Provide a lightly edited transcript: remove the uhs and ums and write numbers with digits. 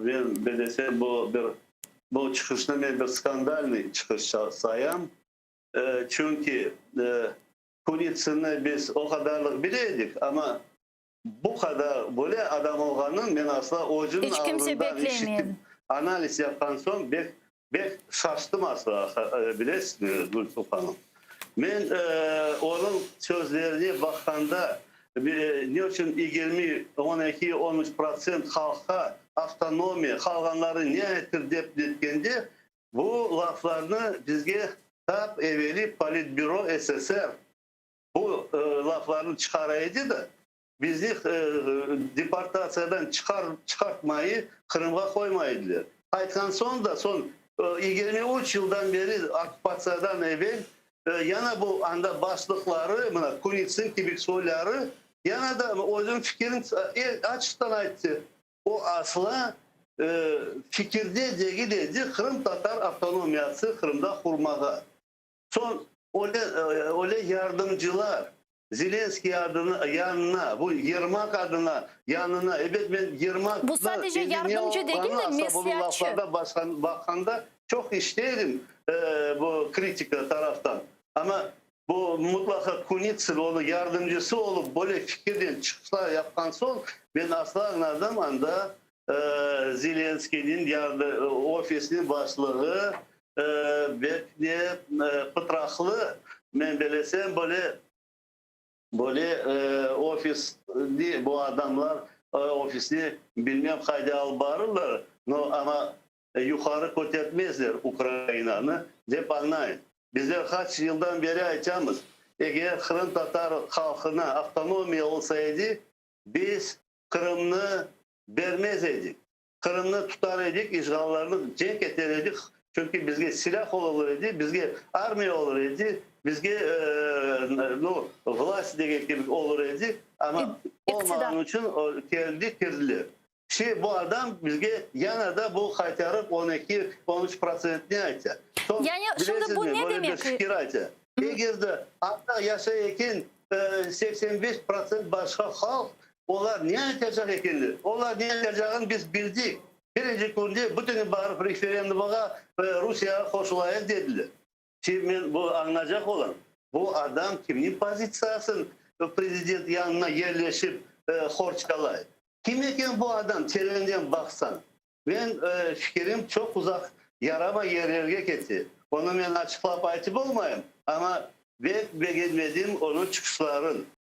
Men bilesem, bu bir bu çıqışnı men bir skandalnıy çıqış sayam. Çünki Kunitsınnı biz o qadarlıq bile edik, amma bu qadar böyle adam olğanın men asla özüniñ İç kimse ağzından beklemey işitip, edi. analiz yapqan soñ bek bek şaştım asla, bilesizmi, Gülsum hanım. Men onıñ sözlerine baqqanda, ne içün 20, 12, 13% halqqa avtonomiya, qalğanları ne aytır dep netkende, bu laflarnı bizge tap eveli Politbüro SSR bu laflarnı çıqara edi de, bizni deportatsiyadan çıqar çıqartmayı Qırımğa qoymay ediler. Qaytqan soñ da, soñ 23 yıldan beri okkupatsiyadan evel yana bu anda başlıqları, mına Kunitsın kibi soyları yana da özüniñ fikirini açıqtan ayttı. O asla fikirde degil edi qırımtatar avtonomiyası Qırımda qurmağa. Soñ öyle, öyle yardımcılar Zelenskiy adına, yanına, bu Yermak adına, yanına, ebet men Yermaknı Bu sadece endi ne yardımcı degil de, olğanını asla bu mesleatçı. laflarda başqan, baqqanda çoq işte bu kritika taraftan. Amma bu mutlaqa Kunitsın onıñ yardımcısı olıp böyle fikirnen çıqışlar yapqan soñ men asla añladım anda Zelenskiyniñ yardı ofisiniñ başlığı bek ne pıtraqlı, men bilesem böyle böyle ofisni bu adamlar ofisni bilmem qayda alıp barırlar, no amma yuqarı kötertmezler Ukrainanı dep añlayım. Bizler qaç yıldan beri aytamız, eger qırımtatar halqına avtonomiya olsa edi, biz Qırımnı bermez edik. Qırımnı tutar edik, işğallarnı cenk eter edik, çünki bizge silâh olur edi, bizge armiya olur edi, bizge nu, vlast degen kibi olur edi, amma olmağanı içün keldi, kirdiler. Şi, bu adam bizge yana da bu qaytarıp 12, 13 protsentni ayta. Soñ, Yani şimdi bu bilesizmi, ne böyle bir demek? fikir ayta. Eger de anda yaşay eken 85% başqa halq, olar ne aytacaq ekenler? Olar ne aytacağını biz bildik. Birinci künde bütüni barıp referendumğa Rusiyağa qoşulayıq dediler. Şimdi men bu añlaycaq olam. Bu adam kimniñ pozitsiyasın prezident yanına yerleşip qorçalay? Kim eken bu adam terenden baqsañ? Men fikirim çoq uzaq yaramay yerlerge kete. Onı men açıqlap aytıp olmayım, amma bek begenmedim onıñ çıqışların.